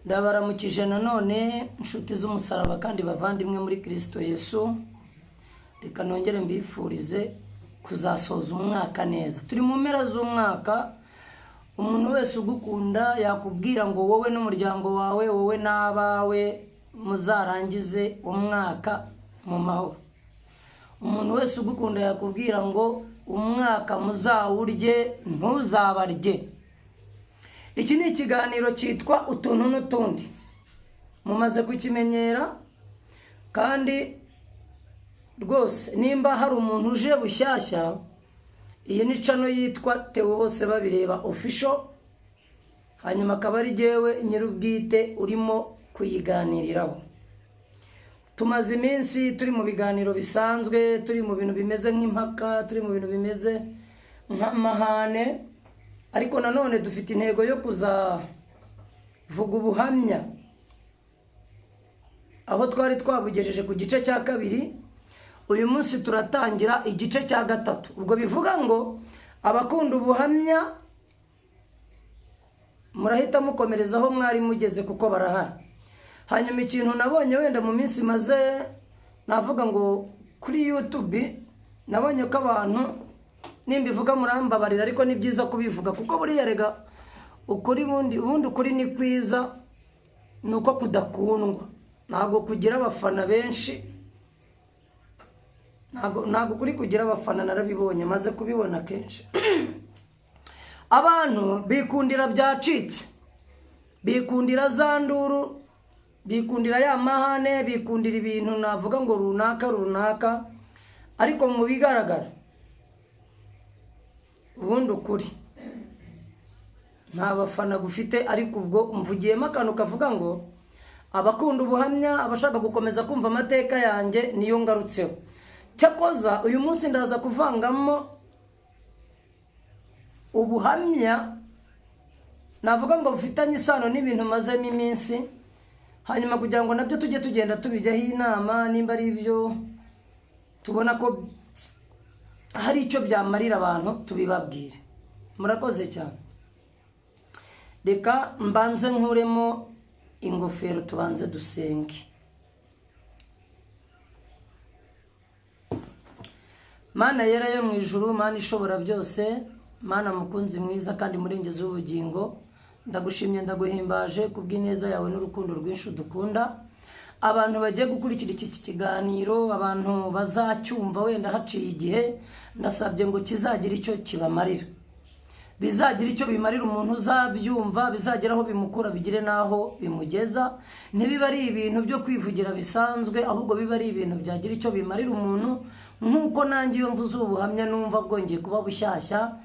Ndabaramukije nanone inshuti z'umusaraba kandi bavandimwe muri Kristo Yesu. Reka nongere mbifurize kuzasoza umwaka neza. Turi mu mpera z'umwaka. Umuntu wese ugukunda yakubwira ngo wowe n'umuryango wawe, wowe n'abawe muzarangize umwaka mu mahoro. Umuntu wese ugukunda yakubwira ngo umwaka muzawurye ntuzabarye. Iki ni ikiganiro cyitwa utuntu n'utundi, mumaze kukimenyera. Kandi rwose nimba hari umuntu uje bushyashya, iyi ni channel yitwa Theo Bose Babireba Official, hanyuma akaba ari jyewe nyir'ubwite urimo kuyiganiriraho. Tumaze iminsi turi mu biganiro bisanzwe, turi mu bintu bimeze nk'impaka, turi mu bintu bimeze nk'amahane, ariko nanone dufite intego yo kuzavuga ubuhamya aho twari twabugejeje ku gice cya kabiri. Uyu munsi turatangira igice cya gatatu. Ubwo bivuga ngo abakunda ubuhamya murahita mukomereza aho mwari mugeze kuko barahari. Hanyuma ikintu nabonye wenda mu minsi maze navuga ngo kuri YouTube, nabonye ko abantu, nimbivuga murambabarira, ariko ni byiza kubivuga kuko buriya rega ukuri ubundi ukuri ni kwiza, ni uko kudakundwa. Ntabwo kugira abafana benshi, ntabwo kuri kugira abafana, narabibonye, maze kubibona kenshi. Abantu bikundira byacitse, bikundira za nduru, bikundira ya mahane, bikundira ibintu navuga ngo runaka runaka, ariko mu bigaragara ubundi ukuri nta bafana gufite. Ariko ubwo mvugiyemo akantu kavuga ngo abakunda ubuhamya, abashaka gukomeza kumva amateka yanjye, niyo ngarutseho. Cyakoza uyu munsi ndaza kuvangamo ubuhamya navuga ngo bufitanye isano n'ibintu mazemo iminsi, hanyuma kugira ngo nabyo tujye tugenda tubijyaho inama, nimba ari ibyo tubona ko hari icyo byamarira abantu tubibabwire. Murakoze cyane. Reka mbanze nkuremo ingofero tubanze dusenge. Mana yera yo mu ijuru, Mana ishobora byose, Mana mukunzi mwiza kandi murengezi w'ubugingo, ndagushimye ndaguhimbaje kubw'ineza yawe n'urukundo rwinshi udukunda. Abantu bagiye gukurikira iki kiganiro, abantu bazacyumva wenda haciye igihe, ndasabye ngo kizagira icyo kibamarira, bizagira icyo bimarira umuntu uzabyumva, bizagira aho bimukura, bigire n'aho bimugeza. Ntibiba ari ibintu byo kwivugira bisanzwe, ahubwo biba ari ibintu byagira icyo bimarira umuntu. Nk'uko nanjye iyo mvuze ubu buhamya numva bwongeye kuba bushyashya,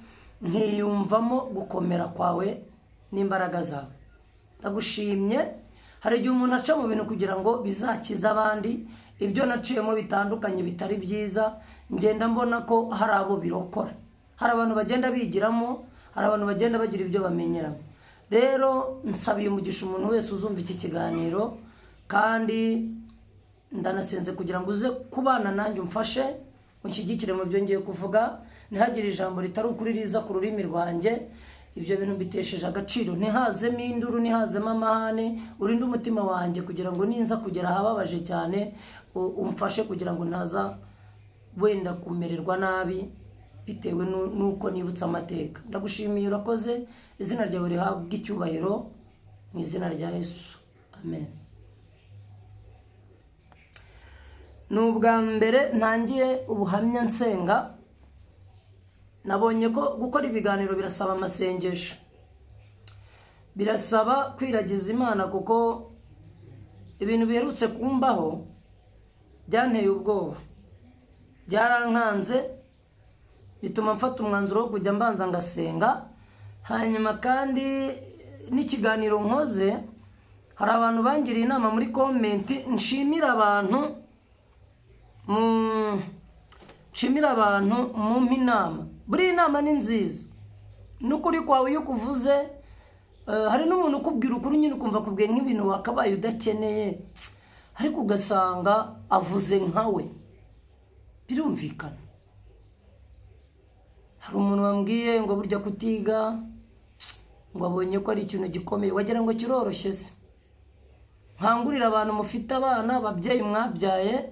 nkiyumvamo gukomera kwawe n'imbaraga zawe. Ndagushimye. Hari igihe umuntu aca mu bintu kugira ngo bizakize abandi, ibyo naciyemo bitandukanye bitari byiza, ngenda mbona ko hari abo birokora, hari abantu bagenda bigiramo, hari abantu bagenda bagira ibyo bamenyeramo. Rero nsabiye umugisha umuntu wese uzumva iki kiganiro, kandi ndanasenze kugira ngo uze kubana nanjye umfashe, unshyigikire mu byo ngiye kuvuga, ntihagire ijambo ritari ukuri riza ku rurimi rwanjye. Ibyo bintu mbitesheje agaciro, ntihazemo induru, ntihazemo amahane. Urinde umutima wanjye kugira ngo ninza kugera ahababaje cyane, umfashe kugira ngo ntaza wenda kumererwa nabi bitewe n'uko nibutse amateka. Ndagushimiye, urakoze. Izina ryawe rihabwe icyubahiro mu izina rya Yesu, amen. Ni ubwa mbere ntangiye ubuhamya nsenga. Nabonye ko gukora ibiganiro birasaba amasengesho, birasaba kwiragiza Imana, kuko ibintu biherutse kumbaho byanteye ubwoba, byarankanze, bituma mfata umwanzuro wo kujya mbanza ngasenga. Hanyuma kandi n'ikiganiro nkoze, hari abantu bangiriye inama muri comment, nshimira abantu mumpa inama. Buri inama ni nziza, n'ukuri kwawe iyo ukuvuze. Hari n'umuntu ukubwira ukuri nyine ukumva akubwiye nk'ibintu wakabaye udakeneye, ariko ugasanga avuze nkawe, birumvikana. Hari umuntu wambwiye ngo burya kutiga ngo abonye ko ari ikintu gikomeye, wagira ngo kiroroshye se. Nkangurira abantu mufite abana, ababyeyi mwabyaye,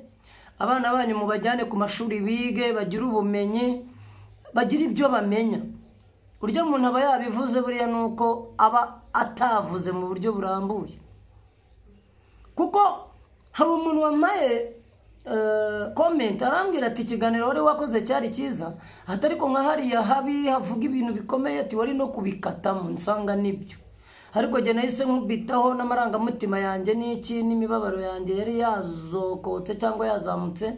abana banyu mubajyane ku mashuri bige, bagire ubumenyi, bagire ibyo bamenya. Urya muntu aba yabivuze buriya nuko aba atavuze mu buryo burambuye. Kuko hari umuntu wamaye comment arambwira ati ikiganiro wari wakoze cyari cyiza, ati ariko nka hariya habi havuga ibintu bikomeye, ati wari no kubikatamo, nsanga nibyo. Ariko jye nahise nkubitaho n'amarangamutima yanjye n'iki n'imibabaro yanjye yari yazokotse cyangwa yazamutse.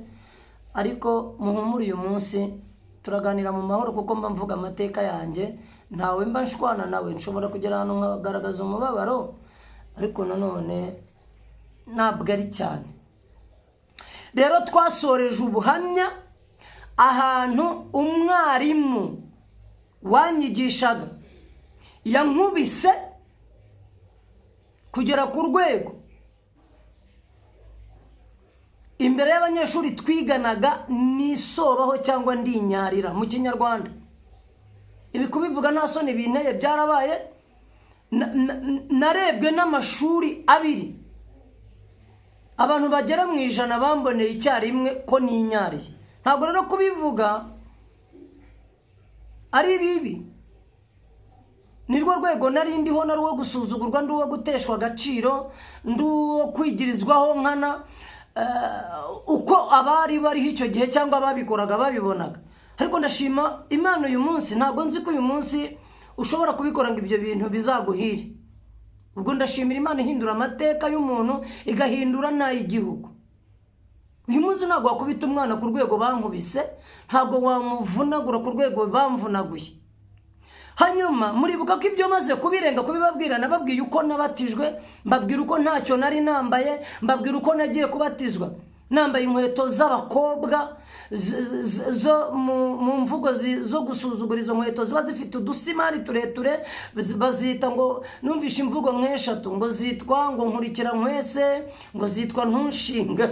Ariko muhumure, uyu munsi turaganira mu mahoro kuko mba mvuga amateka yanjye, ntawe mba nshwana nawe. Nshobora kugera ahantu nkagaragaza umubabaro, ariko nanone ntabwo ari cyane. Rero twasoreje ubuhamya ahantu umwarimu wanyigishaga yankubise kugera ku rwego imbere y'abanyeshuri twiganaga nisobaho cyangwa ndinyarira mu Kinyarwanda. Ibi kubivuga nta soni binteye, byarabaye. Narebwe n'amashuri abiri, abantu bagera mu 100 bamboneye icyarimwe ko ninyariye. Ntabwo rero kubivuga ari bibi, nirwo rwego nari ndiho, nari uwo gusuzugurwa, ndi uwo guteshwa agaciro, ndi uwo kwigirizwaho nkana, uko abari bariho icyo gihe cyangwa ababikoraga babibonaga. Ariko ndashima Imana uyu munsi, ntabwo nzi ko uyu munsi ushobora kubikora ngo ibyo bintu bizaguhire. Ubwo ndashimira Imana ihindura amateka y'umuntu, igahindura n'ay'igihugu. Uyu munsi ntabwo wakubita umwana ku rwego bankubise, ntabwo wamuvunagura ku rwego bamvunaguye. Hanyuma muribuka ko ibyo maze kubirenga kubibabwira, nababwiye uko nabatijwe, mbabwira uko ntacyo nari nambaye, mbabwira uko nagiye kubatizwa nambaye inkweto z'abakobwa zo mu mvugo zo gusuzugura. Izo nkweto ziba zifite udusimari tureture, bazita ngo, numvishe imvugo nk'eshatu, ngo zitwa ngo nkurikira nkwese, ngo zitwa ntushinge.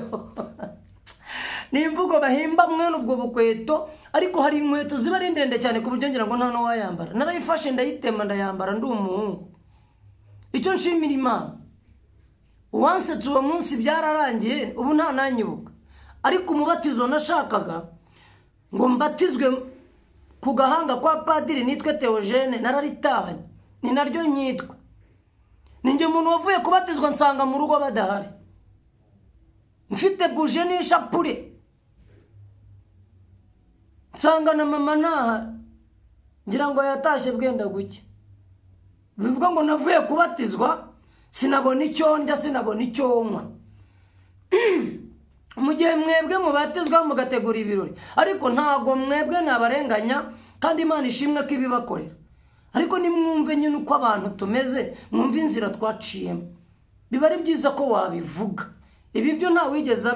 Ni imvugo bahimba mwene ubwo bukweto. Ariko hari inkweto ziba ari ndende cyane ku buryo ngira ngo nta n'uwayambara. Narayifashe ndayitema ndayambara ndi umuhungu. Icyo nshimira Imana, uwansetse uwo munsi byararangiye, ubu nta nanyibuka. Ariko umubatizo nashakaga ngo mbatizwe ku gahanga kwa padiri nitwe Theogene, nararitahanye, ni naryo nyitwa. Ninjye umuntu wavuye kubatizwa nsanga mu rugo badahari, mfite buje n'ishapure, nsanga na mama ntaha, ngira ngo yatashye bwenda gucya. Bivuga ngo navuye kubatizwa sinabona icyo ndya, sinabona icyo nywa. Mu gihe mwebwe mubatizwa mugategura ibirori, ariko ntabwo mwebwe nabarenganya, kandi Imana ishimwe ko ibibakorera. Ariko nimwumve nyine uko abantu tumeze, mwumve inzira twaciyemo. Biba ari byiza ko wabivuga. Ibi byo nta wigeze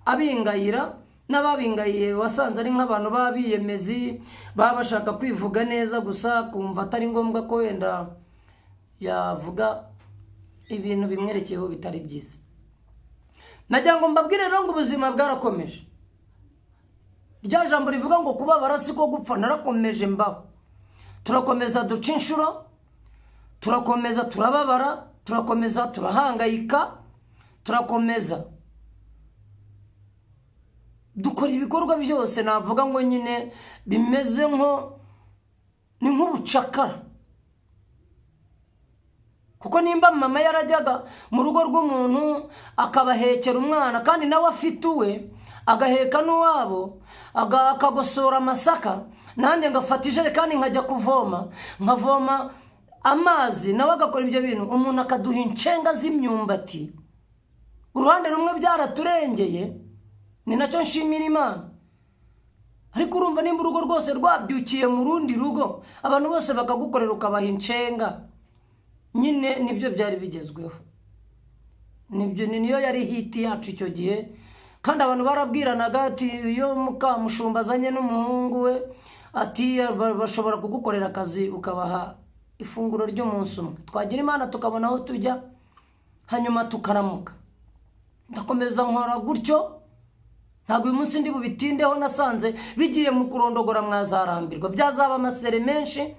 abingayira, n'ababingayiye wasanze ari nk'abantu b'abiyemezi, baba bashaka kwivuga neza gusa, kumva atari ngombwa ko wenda yavuga ibintu bimwerekeyeho bitari byiza. Nagira ngo mbabwire rero ngo ubuzima bwarakomeje. Rya jambo rivuga ngo kubabara siko gupfa, narakomeje mbaho. Turakomeza duca inshuro, turakomeza turababara, turakomeza turahangayika, turakomeza dukora ibikorwa byose navuga ngo nyine bimeze nko ni nk'ubucakara. Kuko nimba mama yarajyaga mu rugo rw'umuntu akabahekera umwana, kandi nawe afite uwe, agaheka n'uwabo, akagosora amasaka, nanjye ngafata ijerekani nkajya kuvoma, nkavoma amazi, nawe agakora ibyo bintu, umuntu akaduha inshenga z'imyumbati. Uruhande rumwe byaraturengeye, ni nacyo nshimira Imana. Ariko urumva nimba urugo rwose rwabyukiye mu rundi rugo, abantu bose bakagukorera ukabaha inshenga, nyine nibyo byari bigezweho, nibyo niyo yari hiti yacu icyo gihe. Kandi abantu barabwiranaga ati iyo mukamushumba azanye n'umuhungu we, ati bashobora kugukorera akazi ukabaha ifunguro ry'umunsi umwe. Twagira Imana tukabona aho tujya, hanyuma tukaramuka. Ndakomeza nkora gutyo, ntabwo uyu munsi ndi bubitindeho, nasanze bigiye mu kurondogora mwazarambirwa, byazaba amasere menshi.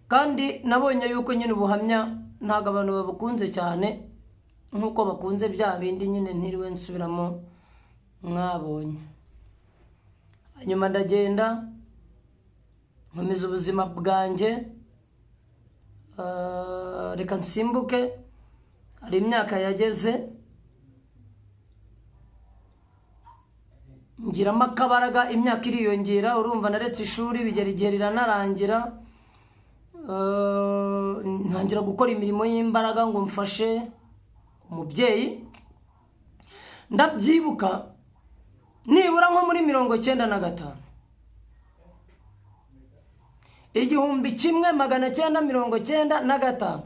Kandi nabonye yuko nyine ubuhamya ntabwo abantu babukunze cyane. Nk'uko bakunze bya bindi nyine ntiriwe nsubiramo mwabonye. Hanyuma ndagenda nkomeza ubuzima bwanjye. Reka nsimbuke, hari imyaka yageze ngiramo akabaraga, imyaka iriyongera. Urumva naretse ishuri bigera igihe riranarangira, ntangira gukora imirimo y'imbaraga ngo mfashe umubyeyi. Ndabyibuka nibura nko muri 95, 1995,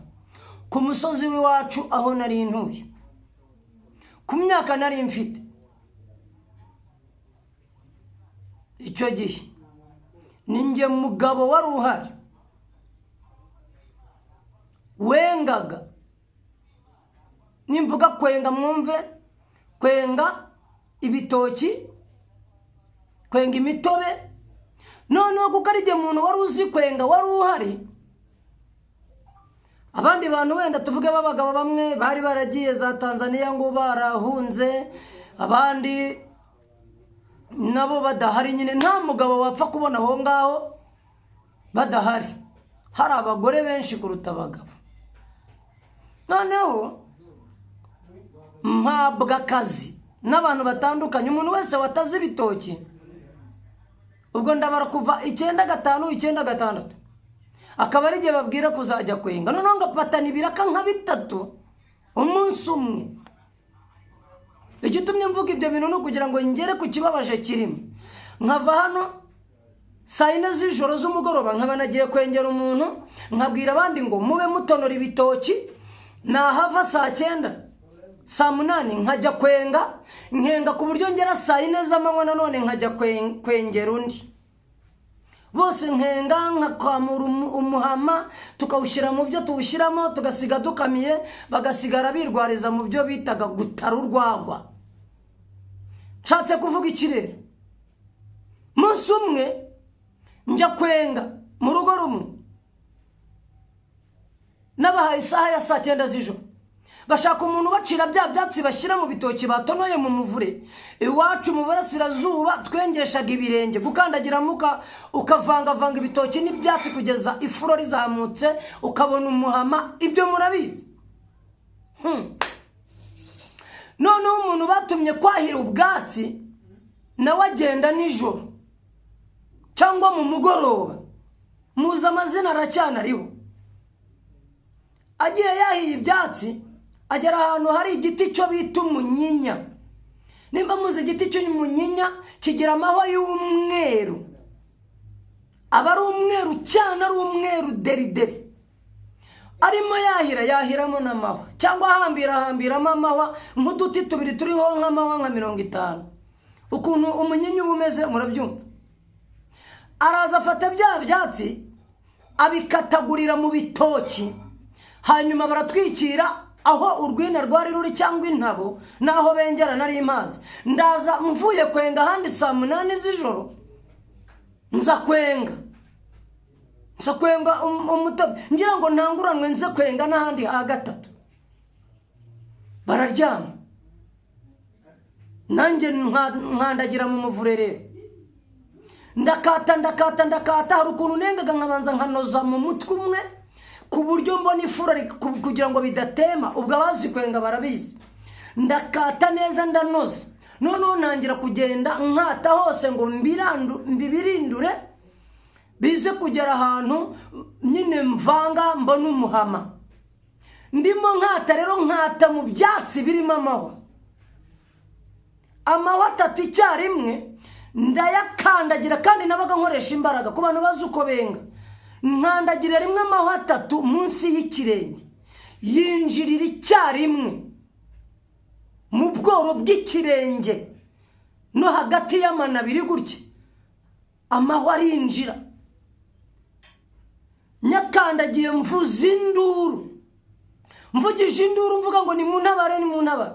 ku musozi w'iwacu aho nari ntuye, ku myaka nari mfite icyo gihe, ninjye mugabo wari uhari wengaga. Nimvuga kwenga mwumve kwenga ibitoki, kwenga imitobe. Noneho kuko ari igihe umuntu wari uzi kwenga wari uhari, abandi bantu wenda tuvuge b'abagabo bamwe bari baragiye za Tanzania ngo barahunze, abandi nabo badahari nyine, nta mugabo wapfa kubona aho ngaho badahari, hari abagore benshi kuruta abagabo. Noneho mpabwa akazi n'abantu batandukanye, umuntu wese wataze ibitoki. Ubwo ndabara kuva 95, 96, akaba ari igihe babwira kuzajya kwenga. Noneho ngapatana ibiraka nka bitatu umunsi umwe. Igitumye mvuga ibyo bintu ni ukugira ngo ngere ku kibabaje kirimo. Nkava hano saa 4 z'ijoro z'umugoroba, nkaba nagiye kwengera umuntu, nkabwira abandi ngo mube mutonora ibitoki, nahava saa 9, saa 8 nkajya kwenga, nkenga ku buryo ngera saa 4 z'amanywa, nanone nkajya kwengera undi. Bose nkenga nkakamura umuhama, tukawushyira mu byo tuwushyiramo, tugasiga dukamiye, bagasigara birwariza mu byo bitaga gutara urwagwa. Nshatse kuvuga iki rero? Umunsi umwe njya kwenga mu rugo rumwe, nabahaye isaha ya saa 9 z'ijoro, bashaka umuntu bacira bya byatsi bashyira mu bitoki batonoye mu muvure. Iwacu mu burasirazuba twengeshaga ibirenge, gukandagiramo ukavangavanga ibitoki n'ibyatsi kugeza ifuro rizamutse, ukabona umuhama. Ibyo murabizi. Noneho umuntu batumye kwahira ubwatsi nawe agenda nijoro cyangwa mu mugoroba, muzi amazina aracyanariho. Agiye yahiye ibyatsi, agera ahantu hari igiti cyo bita umunyinya. Nimba muzi igiti cy'umunyinya, kigira amahwa y'umweru, aba ari umweru cyane, ari umweru derideri. Arimo yahira, yahiramo n'amahwa, cyangwa ahambira ahambiramo amahwa nk'uduti tubiri turiho nk'amahwa nka 50. Ukuntu umunyinya uba umeze murabyumva. Araza afata bya byatsi abikatagurira mu bitoki, hanyuma baratwikira aho urwina rwari ruri cyangwa intabo, naho bengera nari imazi. Ndaza mvuye kwenga ahandi saa 8 z'ijoro, nza kwenga umutobe, ngira ngo ntanguranwe nze kwenga n'ahandi ha gatatu. Bararyama, nanjye nkandagira mu muvure rero, ndakata ndakata ndakata. Hari ukuntu nengaga nkabanza nkanoza mu mutwe umwe ku buryo mbona ifura kugira ngo bidatema. Ubwo abazi kwenga barabizi. Ndakata neza ndanoza, noneho ntangira kugenda nkata hose ngo mbibirindure, bize kugera ahantu nyine mvanga mbona umuhama. Ndimo nkata rero, nkata mu byatsi birimo amahwa, amahwa atatu icyarimwe, ndayakandagira. Kandi nabaga nkoresha imbaraga ku bantu bazi uko benga. Nkandagira rimwe amahwa atatu munsi y'ikirenge, yinjirira icyarimwe mu bworo bw'ikirenge no hagati y'amano abiri gutya, amahwa arinjira. Nyakandagiye mvuza induru, mvugije induru mvuga ngo ni muntabare, ni muntabare.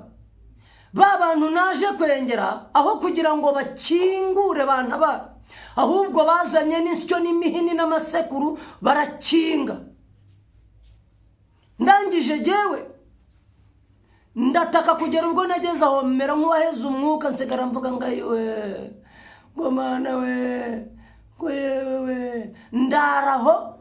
Ba bantu naje kwengera, aho kugira ngo bakingure bantabare, ahubwo bazanye n'insyo n'imihini n'amasekuru barakinga. Ndangije jewe Ndataka kugera ubwo nageze aho mera nk'uwaheze umwuka, nsigara mvuga ngo ayiwe, ngo mana we, ngo yewe we. Ndaraho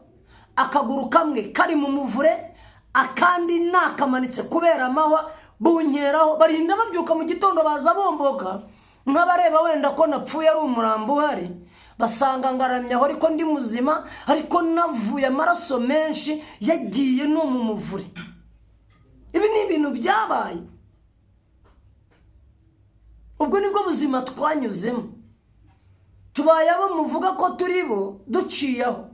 akaguru kamwe kari mu muvure, akandi nakamanitse kubera amahwa, bunkeraho. Barinda babyuka mu gitondo baza bomboka nk'abareba wenda ko napfuye ari umurambo uhari, basanga ngaramye aho ariko ndi muzima, ariko navuye amaraso menshi yagiye no mu muvure. Ibi ni ibintu byabaye. Ubwo nibwo buzima twanyuzemo. Tubaye abo muvuga ko turi bo duciyeho,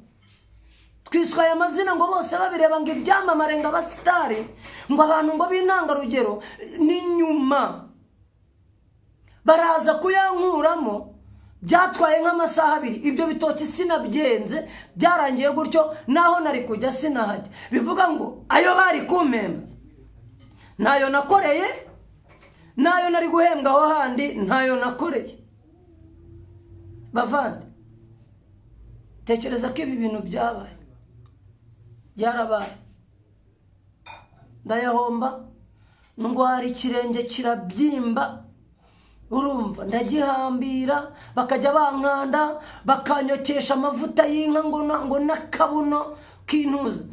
twiswaye amazina ngo bose babireba, ngo ibyamamare, ngo abasitari, ngo abantu ngo b'intangarugero. Ni nyuma baraza kuyankuramo, byatwaye nk'amasaha 2. Ibyo bitoki sinabyenze, byarangiye gutyo, naho nari kujya sinahajya. Bivuga ngo ayo bari kumpemba ntayo nakoreye, nayo nari guhembwa aho handi ntayo nakoreye. Bavandi, tekereza ko ibi bintu byabaye, byarabaye. Ndayahomba, ndwara ikirenge kirabyimba, urumva ndagihambira, bakajya bankanda, bakanyokesha amavuta y'inka ngo n'akabuno k'intuza.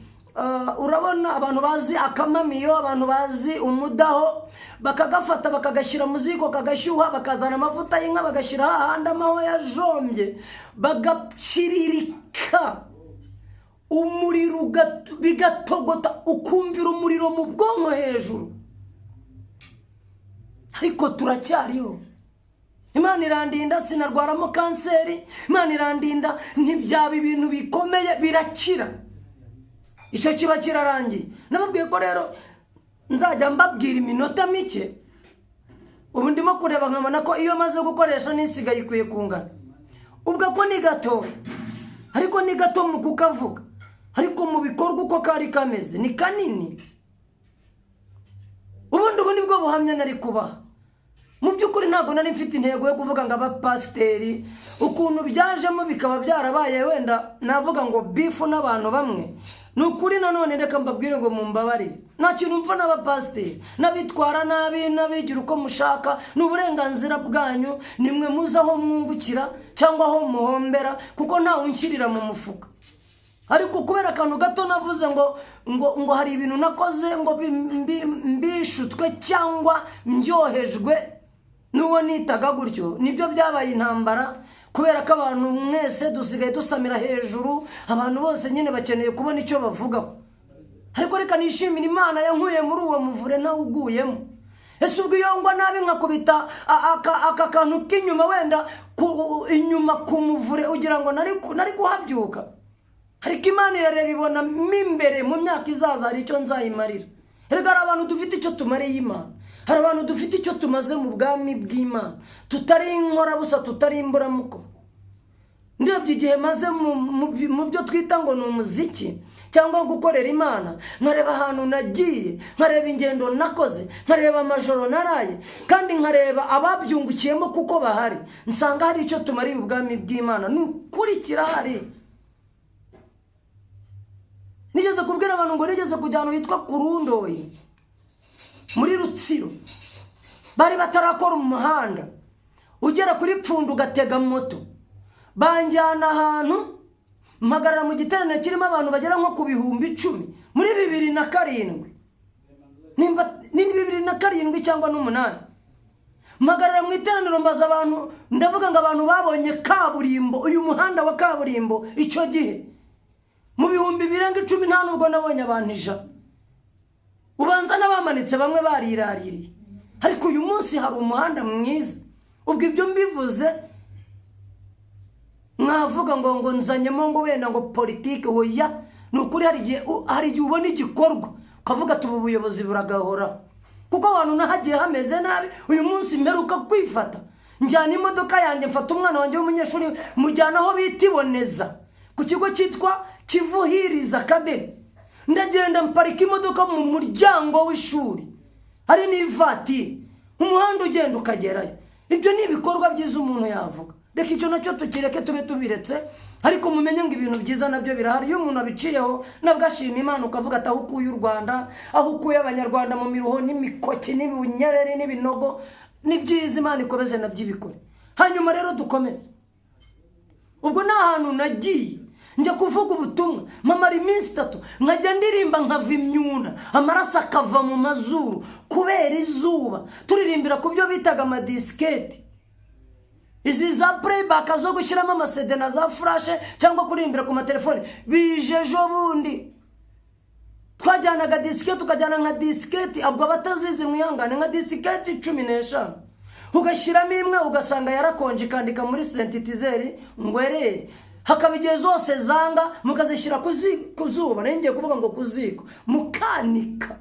Urabona abantu bazi akamamiyo, abantu bazi umudaho, bakagafata bakagashyira mu ziko kagashyuha, bakazana amavuta y'inka bagashyira hahandi amahwa yajombye, bagapyiririka umuriro bigatogota, ukumvira umuriro mu bwonko hejuru. Ariko turacyariho. Imana irandinda sinarwaramo kanseri, Imana irandinda ntibyaba ibintu bikomeye, birakira. Icyo kiba kirarangiye. Nababwiye ko rero nzajya mbabwira iminota mike. Ubu ndimo kureba nkabona ko iyo maze gukoresha n'isigaye ikwiye kungana. Ubwo ko ni gato, ariko ni gato mu kukavuga, ariko mu bikorwa uko kari kameze ni kanini. Ubundi ubu nibwo buhamya nari kubaha. Mu by'ukuri ntabwo nari mfite intego yo kuvuga ngo abapasiteri, ukuntu byajemo bikaba byarabaye wenda navuga ngo bifu n'abantu bamwe. Ni ukuri nanone reka mbabwire ngo mumbabarire, nta kintu mfa n'abapasiteri, n'abitwara nabi, n'abigira uko mushaka, ni uburenganzira bwanyu, nimwe muzi aho mwungukira cyangwa aho muhombera, kuko ntawe unshyirira mu mufuka. Ariko kubera akantu gato navuze ngo ngo ngo hari ibintu nakoze ngo mbishutswe cyangwa ndyohejwe n'uwo nitaga gutyo, nibyo byabaye intambara. Kubera ko abantu mwese dusigaye dusamira hejuru, abantu bose nyine bakeneye kubona icyo bavugaho. Ariko reka nishimire Imana yankuye muri uwo muvure nawe uguyemo. Ese ubwo iyo ngwa nabi nkakubita aka kantu k'inyuma wenda inyuma ku muvure, ugira ngo nari kuhabyuka? Ariko Imana irareba ibona mo imbere mu myaka izaza hari icyo nzayimarira. Erega hari abantu dufite icyo tumariye Imana, hari abantu dufite icyo tumaze mu bwami bw'Imana, tutari inkorabusa, tutari imburamuko. Ndebye igihe maze mu byo twita ngo ni umuziki cyangwa gukorera Imana, nkareba ahantu nagiye, nkareba ingendo nakoze, nkareba amajoro naraye, kandi nkareba ababyungukiyemo kuko bahari, nsanga hari icyo tumariye ubwami bw'Imana. Ni ukuri kirahari. Nigeze kubwira abantu ngo nigeze kujya ahantu hitwa Kurundoyi muri Rutsiro, bari batarakora umuhanda ugera kuri Pfunda ugatega moto. Banjyana ahantu mpagarara mu giterane kirimo abantu bagera nko ku 10,000 muri 2007, nimba ni 2007 cyangwa 8. Mpagarara mu iteraniro mbaza abantu, ndavuga ngo abantu babonye kaburimbo, uyu muhanda wa kaburimbo icyo gihe mu 10,000 nta nubwo nabonye abantu 100. Ubanza n'abamanitse bamwe bariraririye. Ariko uyu munsi hari umuhanda mwiza. Ubwo ibyo mbivuze mwavuga ngo ngo nzanyemo ngo wenda ngo politike, oya. Ni ukuri hari igihe ubona igikorwa ukavuga ati ubu buyobozi buragahora, kuko abantu nahagiye hameze nabi. Uyu munsi mperuka kwifata, njyana imodoka yanjye, mfata umwana wanjye w'umunyeshuri, mujyana aho bita Iboneza ku kigo cyitwa Kivuhiriza Academy. Ndagenda mparika imodoka mu muryango w'ishuri, hari n'ivatiri, umuhanda ugenda ukagerayo. Ibyo ni ibikorwa byiza umuntu yavuga. Reka icyo nacyo tukireke, tube tubiretse, ariko mumenye ngo ibintu byiza nabyo birahari. Iyo umuntu abiciyeho nabwo ashima Imana, ukavuga ati aho ukuye u Rwanda, aho ukuye Abanyarwanda mu miruho n'imikoki n'ibinyereri n'ibinogo, ni byiza, Imana ikomeze nabyo ibikore. Hanyuma rero dukomeze. Ubwo nta hantu nagiye njya kuvuga ubutumwa, mpamara iminsi 3 nkajya ndirimba nkava imyuna, amaraso akava mu mazuru kubera izuba, turirimbira ku byo bitaga amadisiketi, izi za playback zo gushyiramo amasede na za flash cyangwa kuririmbira ku matelefone bije ejo bundi. Twajyanaga disiketi, tukajyana nka disiketi, ubwo abatazizi mwihangane, nka disiketi 15, ugashyiramo imwe ugasanga yarakonje, ikandika muri sentetizeri ngwerere, hakaba igihe zose zanga mukazishyira ku zuba, nari ngiye kuvuga ngo ku ziko, mukanika.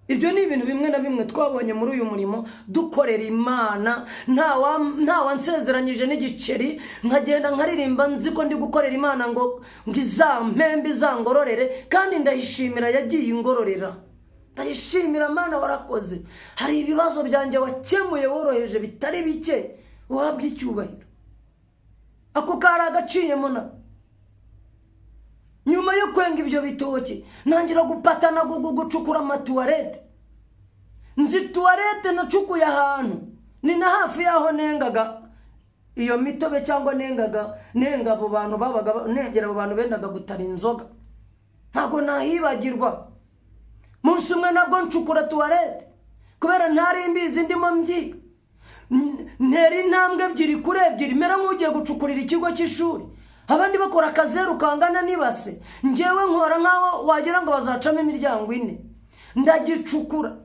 Ibyo ni ibintu bimwe na bimwe twabonye muri uyu murimo dukorera Imana. Nta wansezeranyije n'igiceri, nkagenda nkaririmba nzi ko ndi gukorera Imana ngo izampembe izangororere, kandi ndayishimira yagiye ingororera. Ndayishimira Mana warakoze, hari ibibazo byanjye wakemuye woroheje bitari bike, uhabwa icyubahiro. Ako kari agaciyemo na nyuma yo kwenga ibyo bitoki ntangira gupatana gucukura amatuwarete. Nzi tuwarete nacukuye ahantu ni na hafi yaho nengaga iyo mitobe, cyangwa nengaga nenga abo bantu babaga nengera abo bantu bendaga gutara inzoga, ntago nahibagirwa. Munsi umwe nabwo ncukura tuwarete kubera ntari mbizi, ndimo mbyiga, ntera intambwe 2 kuri 2, mera nk'ugiye gucukurira ikigo cy'ishuri, abandi bakora akazeru kangana n'ibase, njyewe nkora nkaho wagira ngo bazacamo imiryango 4, ndagicukura.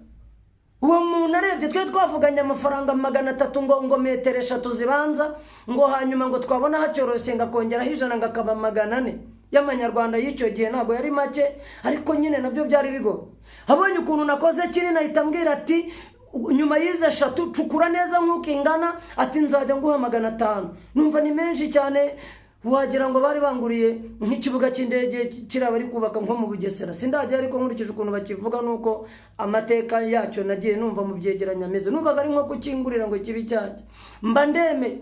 Uwo muntu arebye, twe twavuganye amafaranga 300 ngo metero 3 zibanza, ngo hanyuma ngo twabona hacyoroshye ngakongeraho 100 ngakaba 400 y'amanyarwanda y'icyo gihe, ntabwo yari make ariko nyine nabyo byari bigoye. Abonye ukuntu nakoze kinini ahita ambwira ati nyuma y'izo 3 cukura neza nk'uko ingana, ati nzajya nguha 500. Numva ni menshi cyane, wagira ngo bari banguriye nk'ikibuga cy'indege kiriya bari kubaka nko mu Bugesera. Sindajya ariko nkurikije ukuntu bakivuga nuko amateka yacyo nagiye numva mu byegeranya ameze, numvaga ari nko kukingurira ngo kibe icyanjye. Mba ndemeye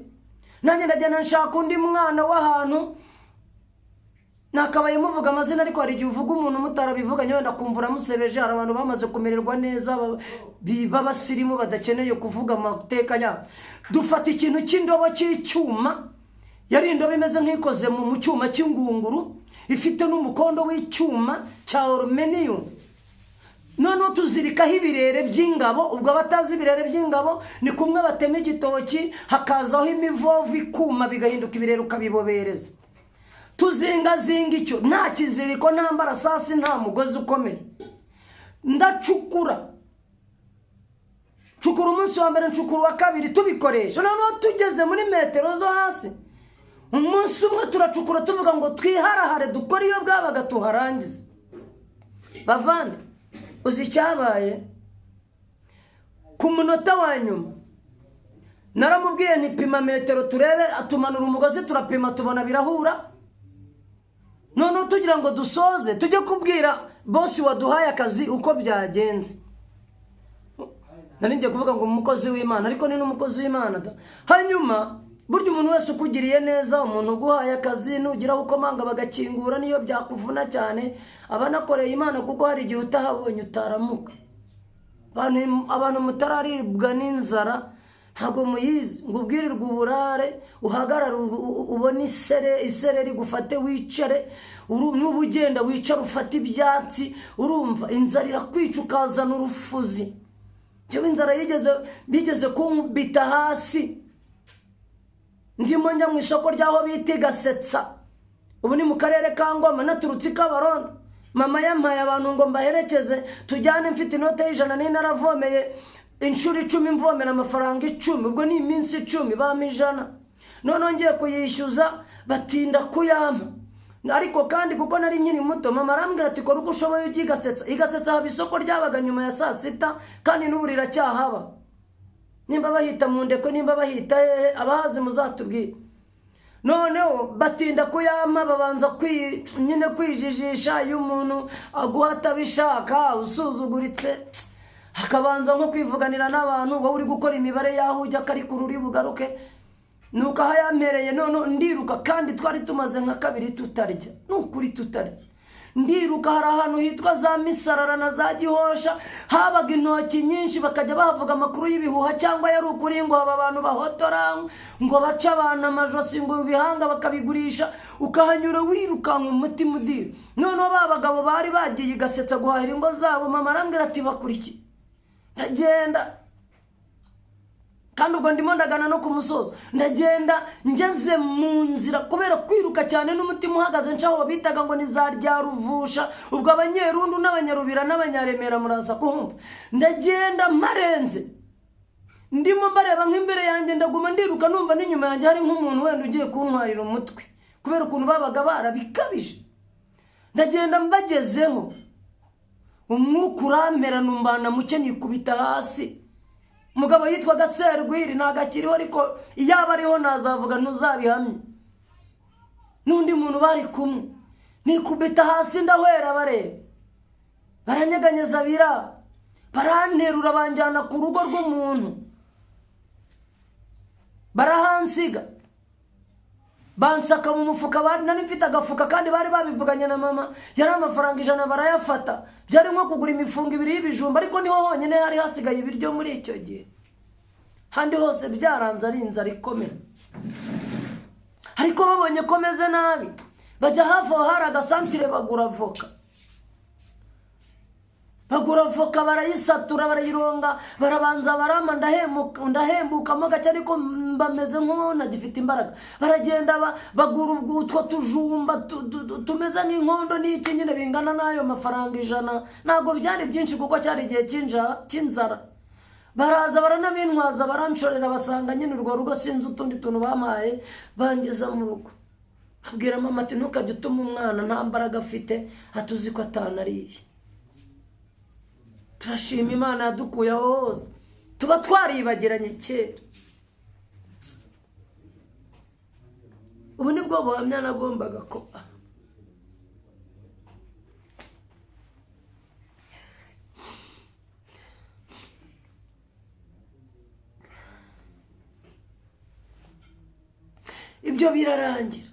nanjye ndagenda nshaka undi mwana w'ahantu, nakabaye muvuga amazina ariko hari igihe uvuga umuntu mutarabivuganye wenda kumva uramusebeje. Hari abantu bamaze kumererwa neza b'abasirimu badakeneye kuvuga amateka yabo. Dufata ikintu cy'indobo cy'icyuma, yari indobo imeze nk'ikoze mu cyuma cy'ingunguru, ifite n'umukondo w'icyuma cya aluminium. Noneho tuzirikaho ibirere by'ingabo. Ubwo abatazi ibirere by'ingabo ni kumwe batema igitoki hakazaho imivovu ikuma bigahinduka ibirere ukabibobereza. Tuzingazinga icyo, nta kiziriko, nta mbarasasi, nta mugozi ukomeye. Ndacukura, ncukura umunsi wa mbere, ncukura uwa kabiri, tubikoresha. Noneho tugeze muri metero zo hasi, umunsi umwe turacukura tuvuga ngo twiharahare dukore iyo bwabaga tuharangize. Bavande, uzi icyabaye? Ku munota wa nyuma naramubwiye nipima metero turebe, atumanura umugozi turapima tubona birahura. Noneho tugira ngo dusoze tujye kubwira bosi waduhaye akazi uko byagenze. Nari ngiye kuvuga ngo umukozi w'Imana, ariko ni n'umukozi w'Imana da. Hanyuma burya umuntu wese ukugiriye neza, umuntu uguhaye akazi, nugira uko manga bagakingura niyo byakuvuna cyane, abanakoreye Imana, kuko hari igihe utahabonye utaramuka. Abantu mutararibwa n'inzara ntabwo muyizi, ngo ubwirirwe uburare, uhagarare ubone isere rigufate wicare, n'ubu ugenda wicare ufate ibyatsi, urumva inzara irakwica ukazana urufuzi. Njyewe inzara yigeze kumbita hasi, ndimo njya mu isoko ry'aho bita Gasetsa, ubu ni mu karere ka Ngoma, naturutse i Kabarondo. Mama yampaye abantu ngo mbaherekeze tujyane, mfite inote y'100 nari naravomeye inshuro 10, mvomera amafaranga 10, ubwo ni iminsi 10 bampa 100. Noneho ngiye kuyishyuza batinda kuyampa, ariko kandi kuko nari nkiri muto mama arambwira ati kora uko ushoboye ujye i Gasetsa. I Gasetsa haba isoko ryabaga nyuma ya saa 6, kandi n'ubu riracyahaba. Nimba bahita mu ndeko, nimba bahita hehe, abahazi muzatubwire. Noneho batinda kuyampa, babanza nyine kwijijisha, iyo umuntu aguha atabishaka usuzuguritse, akabanza nko kwivuganira n'abantu, wowe uri gukora imibare yaho ujya akarikura uri bugaruke. Nuko aho yampereye none ndiruka, kandi twari tumaze nka kabiri tutarya, nukuri tutarya. Ndiruka, hari ahantu hitwa za Misarara na za Gihosha habaga intoki nyinshi, bakajya bavuga amakuru y'ibihuha cyangwa yari ukuri, ngo aba bantu bahotora, ngo baca abantu amajosi, ngo ibihanga bakabigurisha, ukahanyura wirukanka umutima udira. Noneho ba bagabo bari bagiye Gasetsa guhahira ingo zabo, mama arambwira ati bakurikiye. Ndagenda, kandi ubwo ndimo ndagana no ku musozo, ndagenda ngeze mu nzira kubera kwiruka cyane n'umutima uhagaze, ncaho bitaga ngo ni za Ryaruvusha, ubwo Abanyerundu n'Abanyarubira n'Abanyaremera muraza kuhumva. Ndagenda mparenze, ndimo mbareba nk'imbere yanjye, ndaguma ndiruka numva n'inyuma yanjye hari nk'umuntu wenda ugiye kuntwarira umutwe, kubera ukuntu babaga barabikabije. Ndagenda mbagezeho, umwuka urampera numbana muke, nikubita hasi. Umugabo yitwaga Serwiri, ntabwo akiriho, ariko iyaba ariho nazavuga ntuzabihamye. N'undi muntu bari kumwe, nikubita hasi ndahwera, bareba baranyeganyeza bira, baranterura banjyana ku rugo rw'umuntu, barahansiga, bansaka mu mufuka. Bari nari mfite agafuka, kandi bari babivuganye na mama, yari amafaranga 100 barayafata, byari nko kugura imifungo ibiri y'ibijumba, ariko niho honyine hari hasigaye ibiryo muri icyo gihe. Handi hose byaranze ari inzara ikomeye. Ariko babonye ko meze nabi, bajya hafi aho hari agasantire bagura avoka, bagura avoka barayisatura, barayironga, barabanza barama, ndahembukamo gake, ariko bameze nk'uwo ntagifite imbaraga. Baragenda bagura utwo tujumba tumeze nk'inkondo n'iki nyine bingana n'ayo mafaranga 100, ntabwo byari byinshi kuko cyari igihe cy'inzara. Baraza baranabintwaza, baranshorera, basanga nyine urwo rugo sinzi utundi tuntu bampaye, bangeza mu rugo. Abwira mama ati ntukajye utuma umwana nta mbaraga afite, atuzi ko atanariye. Turashima Imana yadukuye aho hose, tuba twaribagiranye kera. Ubu nibwo buhamya nagombaga kuba. Ibyo birarangira.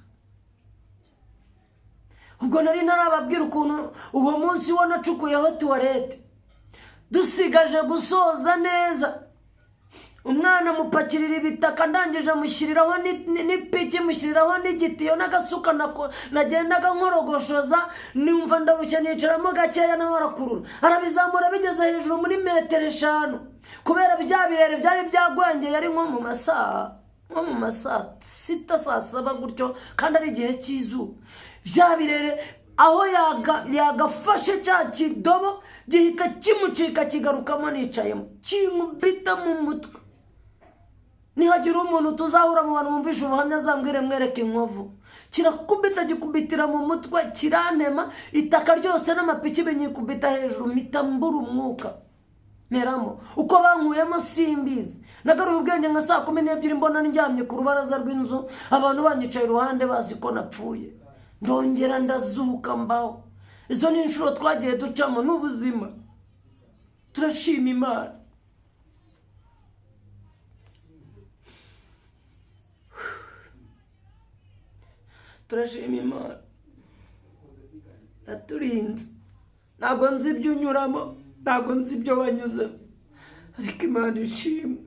Ubwo nari narababwira ukuntu uwo munsi wo nacukuyeho tuwarete, dusigaje gusoza neza, umwana mupakirira ibitaka, ndangije mushyiriraho n'ipiki, mushyiriraho n'igitiyo n'agasuka nagendaga nkorogoshoza, numva ndarushye, nicaramo gakeya, nawe arakurura, arabizamura bigeze hejuru muri metero 5, kubera bya birere byari byagwengeye, ari nko mu masaha 6 saa 7 gutyo, kandi ari igihe cy'izuba. Bya birere aho yagafashe cya kidobo gihita kimucika kigarukamo, nicayemo kinkubita mu mutwe. Nihagira umuntu tuzahura mu bantu bumvisha ubuhamya azambwire mwereke inkovu. Kirakubita gikubitira mu mutwe, kirantema, itaka ryose n'amapiki binyikubita hejuru, mpita mbura umwuka meramo. Uko bankuyemo simbizi. Nagaruye ubwenge nka saa 12 mbona ndyamye ku rubaraza rw'inzu, abantu banyicaye iruhande bazi ko napfuye. Ndongera ndazuka mbaho. Izo ni inshuro twagiye ducamo n'ubuzima. Turashima Imana. Turashima Imana yaturinze. Ntabwo nzi ibyo unyuramo, ntabwo nzi ibyo wanyuzemo, ariko Imana ishimwe.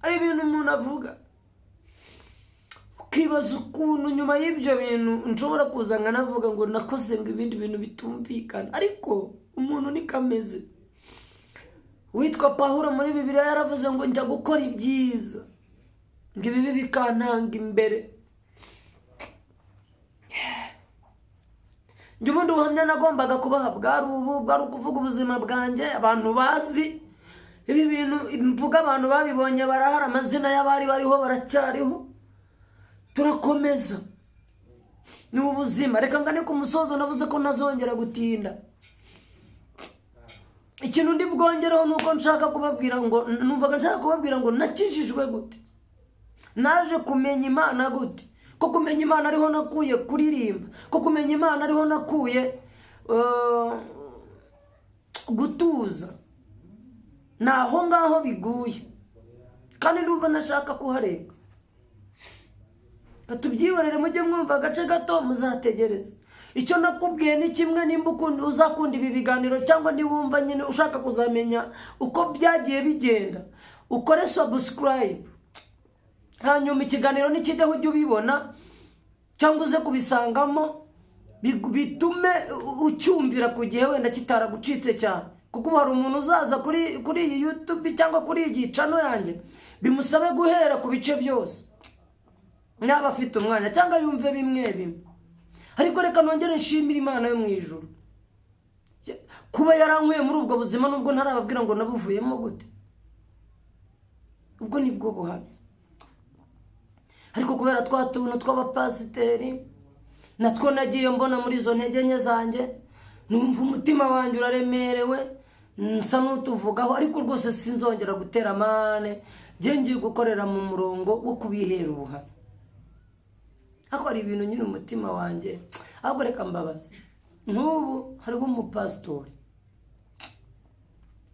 Ari ibintu umuntu avuga ukibaza ukuntu nyuma y'ibyo bintu nshobora kuza nkanavuga ngo nakoze ngo ibindi bintu bitumvikana, ariko umuntu niko ameze. Witwa Pawulo muri Bibiliya yaravuze ngo njya gukora ibyiza, ngo ibibi bikantanga imbere. Njye ubundi buhamya nagombaga kubaha bwari ubu, bwari ukuvuga ubuzima bwanjye, abantu bazi ibi bintu mvuga, abantu babibonye barahari, amazina y'abari bariho baracyariho. Turakomeza, ni ubuzima. Reka ngane ku musozo, navuze ko ntazongera gutinda. Ikintu ndi bwongereho nuko nshaka kubabwira ngo numvaga nshaka kubabwira ngo nakijijwe gute, naje kumenya Imana gute, ko kumenya Imana ariho nakuye kuririmba, ko kumenya Imana ariho nakuye Gutuza ni aho ngaho biguye, kandi ndumva ntashaka kuharenga. Tubyihorere, mujye mwumva agace gato, muzategereze. Icyo nakubwiye ni kimwe: nimba uzakunda ibi biganiro, cyangwa niwumva nyine ushaka kuzamenya uko byagiye bigenda, ukore subscribe, hanyuma ikiganiro nikijyaho ujye ubibona cyangwa uze kubisangamo, bitume ucyumvira ku gihe, wenda kitaragucitse cyane. Kuko ubu hari umuntu uzaza kuri iyi YouTube cyangwa kuri iyi channel yanjye, bimusabe guhera ku bice byose, naba afite umwanya cyangwa yumve bimwe bimwe. Ariko reka nongere nshimire Imana yo mu ijuru kuba yarankuye muri ubwo buzima, nubwo ntarababwira ngo nabuvuyemo gute. Ubwo nibwo buhamya. Ariko kubera twa tuntu tw'abapasiteri natwo nagiye mbona muri izo ntege nke zanjye, numva umutima wanjye uraremerewe, nsa n'utuvugaho. Ariko rwose sinzongera gutera amane, ngiye gukorera mu murongo wo kubihera ubuhamya. Ariko hari ibintu nyine umutima wanjye. Ahubwo reka mbabaze: nk'ubu hariho umupasitori,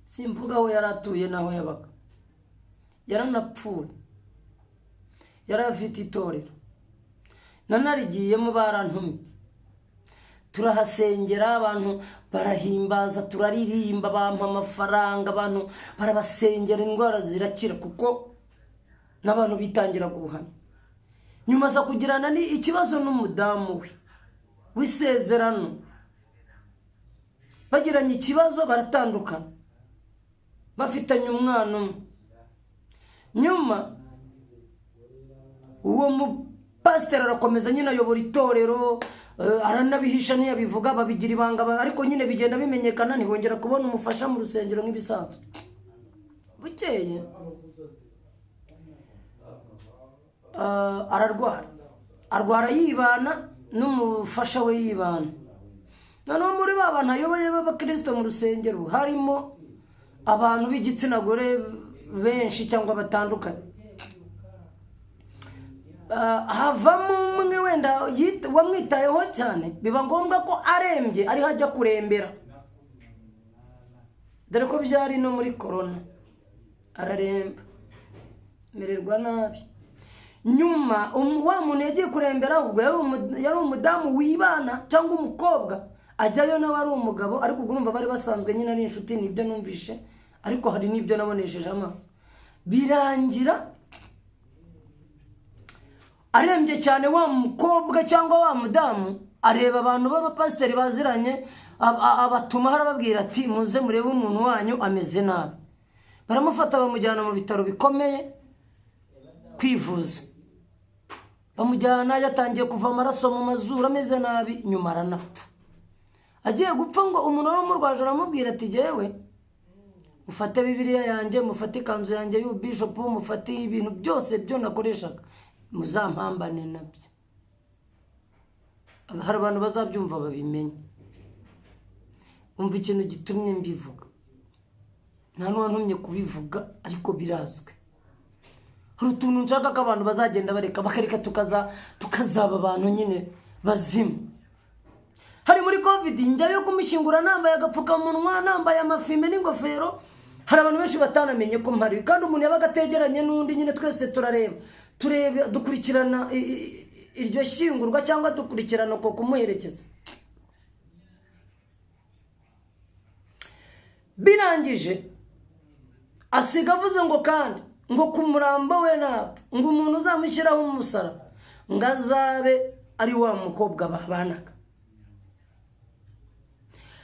simvuga aho yari atuye n'aho yabaga, yaranapfuye, yari afite itorero, nanarigiyemo, barantumye, turahasengera, abantu barahimbaza, turaririmba, bampa amafaranga, abantu barabasengera, indwara zirakira, kuko n'abantu bitangiraga ubuhamya. Nyuma aza kugirana ni ikibazo n'umudamu we w'isezerano, bagiranye ikibazo baratandukana, bafitanye umwana umwe. Nyuma uwo mupasiteri arakomeza nyine ayobora itorero, aranabihisha, ntiyabivuga, babigira ibanga, ariko nyine bigenda bimenyekana, ntibongera kubona umufasha mu rusengero nk'ibisanzwe. Bukeye ararwara, arwara yibana n'umufasha we yibana. Noneho muri ba bantu ayoboye b'abakirisito mu rusengero harimo abantu b'igitsina gore benshi cyangwa batandukanye. Havamo umwe wenda wamwitayeho cyane, biba ngombwa ko arembye ariho ajya kurembera, dore ko byari no muri korona, araremba, mererwa nabi. Nyuma wa muntu yagiye kurembera, ubwo yari umudamu wibana cyangwa umukobwa, ajyayo nawe ari umugabo, ariko ubwo urumva bari basanzwe nyine ari inshuti. Nibyo numvishe, ariko hari n'ibyo nabonesheje amaso. Birangira arembye cyane, wa mukobwa cyangwa wa mudamu areba abantu b'abapasiteri baziranye, abatuma, arababwira ati: "Muze murebe umuntu wanyu ameze nabi." Baramufata, bamujyana mu bitaro bikomeye kwivuza. Bamujyana yatangiye kuva amaraso mu mazuru, ameze nabi. Nyuma aranapfa. Agiye gupfa, ngo umuntu wari umurwaje aramubwira ati: "Jyewe mufate Bibiliya yanjye, mufate ikanzu yanjye y'ububishopu, mufate ibintu byose byo nakoreshaga, muzampambane nabyo." Hari abantu bazabyumva babimenye. Umva ikintu gitumye mbivuga: nta n'uwantumye kubivuga, ariko birazwi. Hari utuntu nshaka ko abantu bazagenda bareka, bakareka tukazaba abantu nyine bazima. Hari muri COVID, njyayo kumushyingura nambaye agapfukamunwa, nambaye amafime n'ingofero. Hari abantu benshi batanamenye ko mpari, kandi umuntu yabaga ategeranye n'undi nyine, twese turareba, tureba, dukurikirana iryo shyingurwa cyangwa dukurikirana uko kumuherekeza. Birangije asiga avuze ngo kandi ngo ku murambo we napfa, ngo umuntu uzamushyiraho umusaraba ngo azabe ari wa mukobwa babanaga.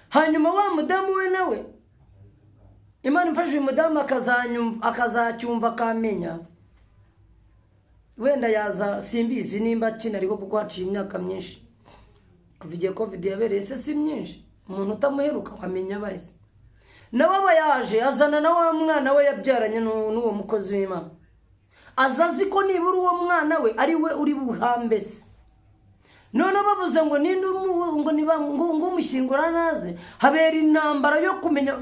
Hanyuma wa mudamu we nawe, Imana imfashe uyu mudamu akazacyumva, akamenya, wenda yaza, simbizi nimba kinariho, kuko haciye imyaka myinshi kuva igihe COVID yabereye. Se si myinshi? Umuntu utamuheruka wamenya abahise. Nawe aba yaje, azana na wa mwana we yabyaranye n'uwo mukozi w'Imana, aza azi ko nibura uwo mwana we ari we uri buhambe se. Noneho bavuze ngo ninde ngo niba ngo umushyingura naze, habera intambara yo kumenya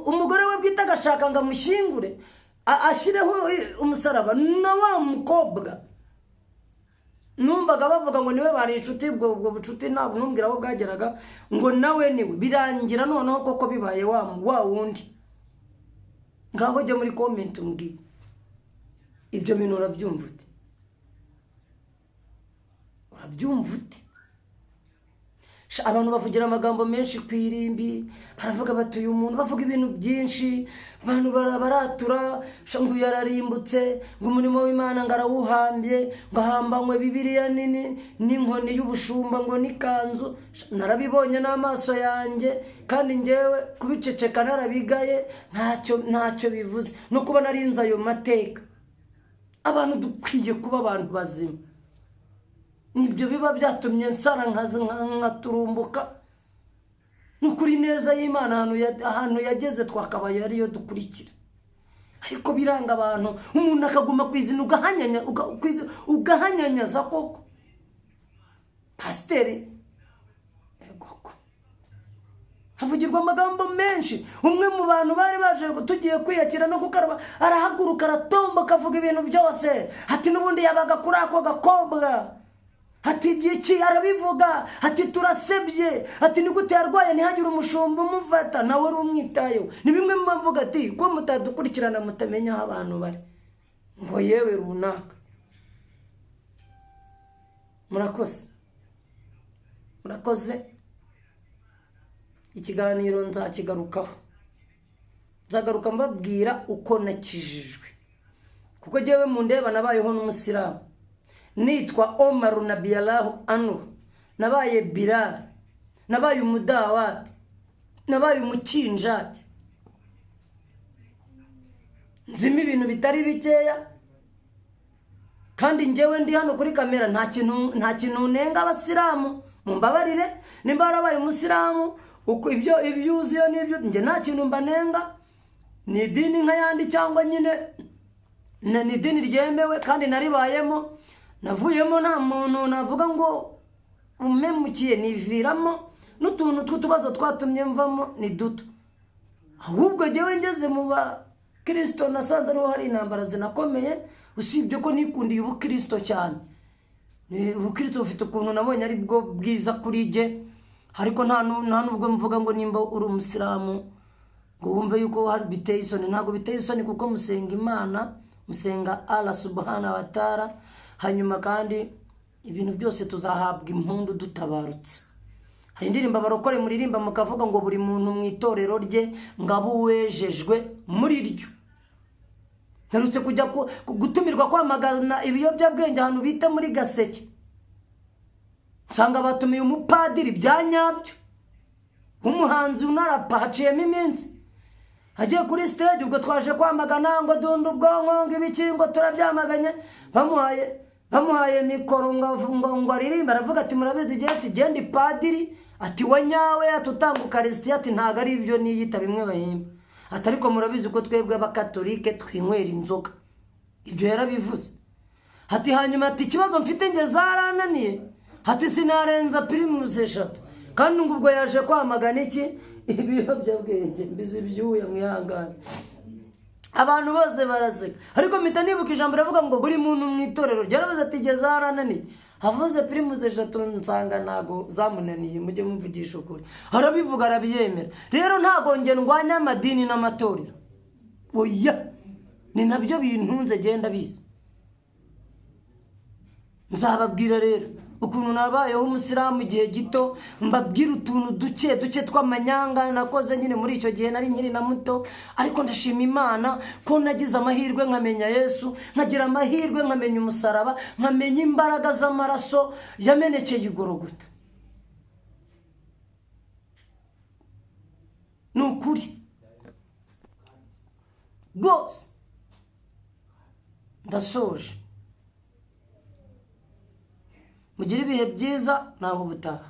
umugore we bwite agashaka ngo amushyingure, ashyireho umusaraba, na wa mukobwa. Numvaga bavuga ngo niwe bari inshuti, ubwo bucuti ntabwo numbwira aho bwageraga, ngo nawe niwe. Birangira noneho koko bibaye wa wundi. Ngaho jya muri comment umbwire ibyo bintu urabyumva ute? Urabyumva ute? Abantu bavugira amagambo menshi ku irimbi, baravuga bati uyu muntu, bavuga ibintu byinshi, abantu baratura ngo yararimbutse, ngo umurimo w'Imana ngo arawuhambye, ngo ahambanywe Bibiliya nini n'inkoni y'ubushumba ngo n'ikanzu. Narabibonye n'amaso yanjye, kandi njyewe kubiceceka narabigaye, ntacyo bivuze no kuba narinze ayo mateka. Abantu dukwiye kuba abantu bazima. Nibyo biba byatumye nsara nkaturumbuka. Nukuri neza y'Imana ahantu yageze twakabaye ariyo dukurikira. Ariko biranga abantu, umuntu akaguma kwizina ugahanyanyaza koko. Pasiteri egoko havugirwa amagambo menshi. Umwe mu bantu bari baje tugiye kwiyakira no gukaraba, arahaguruka aratomba akavuga ibintu byose. Ati n'ubundi yabaga kuri ako gakobwa, ati byiki arabivuga, ati turasebye, ati ni gute yarwaye ntihagire umushumba umufata, nawe uri umwitayo. Ni bimwe mu mvuga ati ko mutadukurikirana mutamenya aho abantu bari, ngo yewe runaka. Murakoze, murakoze. Ikiganiro nzakigarukaho, nzagaruka mbabwira uko nakijijwe, kuko jyewe mu ndeba nabayeho n'umusilamu nitwa Omar Nabiyallahu Anhu, nabaye Bilal, nabaye umudawati, nabaye umukinjati, nzima ibintu bitari bikeya. Kandi njyewe ndi hano kuri kamera nta kintu nenga abasilamu, mumbabarire nimba warabaye umusilamu uko ibyo uziyo n'ibyo, njye nta kintu mbanenga. Ni idini nk'ayandi cyangwa nyine ni idini ryemewe kandi naribayemo, navuyemo nta muntu navuga ngo umemukiye, niviramo n'utuntu tw'utubazo twatumye mvamo ni duto. Ahubwo jyewe ngeze mu bakristo nasanze ariho hari intambara zinakomeye, usibye ko nikundiye ubukristo cyane. Ubukristo bufite ukuntu nabonye ari bwo bwiza kuri jye, ariko nta nubwo mvuga ngo nimba uri umusilamu ngo wumve yuko biteye isoni. Ntabwo biteye isoni kuko musenga Imana, musenga Allah subhanahu wa ta'ala. Hanyuma kandi ibintu byose tuzahabwa impundu dutabarutse. Hari indirimbo abarokore muririmba mukavuga ngo buri muntu mu itorero rye ngabo wejejwe muri ryo. Ntarutse kujya gutumirwa kwamagana ibiyobyabwenge ahantu bita muri Gaseke, nsanga batumiye umupadiri bya nyabyo, umuhanzi unarapa, haciyemo iminsi agiye kuri stage, ubwo twaje kwamagana ngo dunda ubwonko ngo ibiki ngo turabyamaganye. Bamuhaye mikoro ngo aririmbe, aravuga ati murabizi igihe ati genda ipadiri, ati wa nyawe atutanga ukarisitiya, ati ntago ari ibyo niyita bimwe bahimba, ati ariko murabizi ko twebwe abakatolike twinywera inzoga. Ibyo yarabivuze. Ati hanyuma ati ikibazo mfite nge zarananiye, ati sinarenza primus 3, kandi ngo ubwo yaje kwamagana iki ibiyobyabwenge. Mbizi ibyuya mwihangane. Abantu bose baraseka, ariko mpita nibuka ijambo ravuga ngo buri muntu mu itorero ryaravuze ati nge zarananiye. Havuze primus 3 nsanga ntago zamunaniye, mujye mumvugisha ukuri. Arabivuga arabyemera. Rero ntago nge ndwanya amadini n'amatorero, oya, ni nabyo bintunze genda bizi. Nzababwira rero ukuntu nabayeho umusilamu igihe gito, mbabwira utuntu duke duke tw'amanyanga nakoze nyine muri icyo gihe nari nkiri na muto. Ariko ndashima Imana ko nagize amahirwe nkamenya Yesu, nkagira amahirwe nkamenya umusaraba, nkamenya imbaraga z'amaraso yamenekeye igorogota. Ni ukuri rwose. Ndasoje. Mugire ibihe byiza, naho ubutaha.